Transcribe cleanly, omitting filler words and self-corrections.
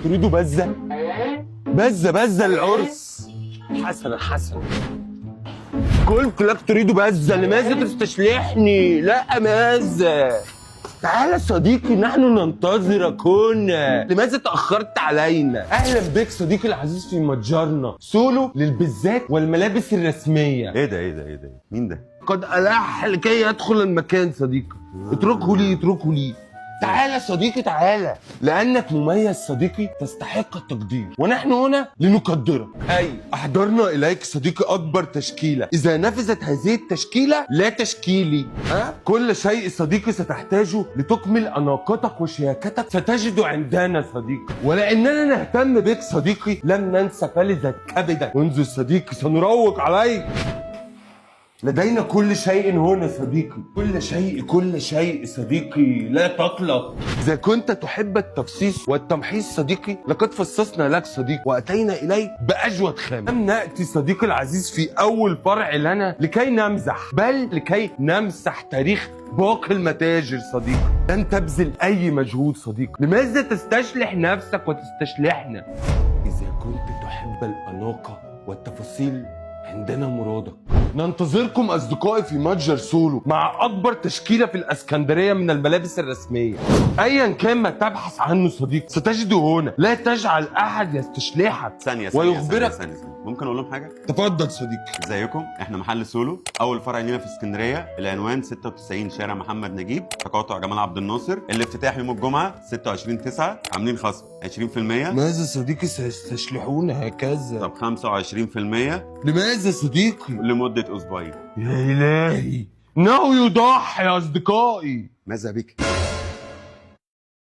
تريدوا بزه؟ بزه بزه للعرس. حسنا حسنا، قلت لك تريد بزه، لماذا تستشلحني؟ لا ماذا؟ تعال صديقي، نحن ننتظرك هنا، لماذا تأخرت علينا؟ أهلا بك صديقي العزيز في متجرنا سولو للبزات والملابس الرسمية. ايه ده ايه ده ايه ده؟ مين ده؟ قد ألح لكي يدخل المكان صديقي، اتركه لي اتركه لي. تعالى صديقي تعالى، لأنك مميز صديقي، تستحق التقدير ونحن هنا لنقدرك. أي أحضرنا إليك صديقي أكبر تشكيلة، إذا نفذت هذه التشكيلة لا تشكيلي. ها؟ كل شيء صديقي ستحتاجه لتكمل أناقتك وشياكتك ستجد عندنا صديقي، ولأننا نهتم بك صديقي لم ننسى فلذة كبدك. انظر صديقي، سنروق عليك. لدينا كل شيء هنا صديقي، كل شيء كل شيء صديقي، لا تقلق. إذا كنت تحب التفصيص والتمحيص صديقي، لقد فصصنا لك صديقي وأتينا إليك بأجود خامة. لم نأتي صديقي العزيز في أول فرع لنا لكي نمزح، بل لكي نمسح تاريخ باقي المتاجر صديقي. لن تبذل أي مجهود صديقي، لماذا تستشلح نفسك وتستشلحنا؟ إذا كنت تحب الأناقة والتفاصيل عندنا مرادك. ننتظركم أصدقائي في متجر سولو مع أكبر تشكيلة في الأسكندرية من الملابس الرسمية. أيا كان ما تبحث عنه صديقي ستجده هنا، لا تجعل أحد يستشلحك ثانية ثانية. ويخبرك. ثانية ثانية ثانية. ممكن اقول لهم حاجة؟ تفضل صديقي. ازيكم؟ احنا محل سولو، اول فرع لينا في اسكندرية، العنوان 96 شارع محمد نجيب، تقاطع جمال عبد الناصر. الافتتاح يوم الجمعة 26/9، عاملين خصم 20%. ماذا صديقي سيستشلحون هكذا؟ طب 25%. لماذا صديقي؟ لمدة اسبوعين. يا إلهي، إنه يضحي يا أصدقائي. ماذا بك؟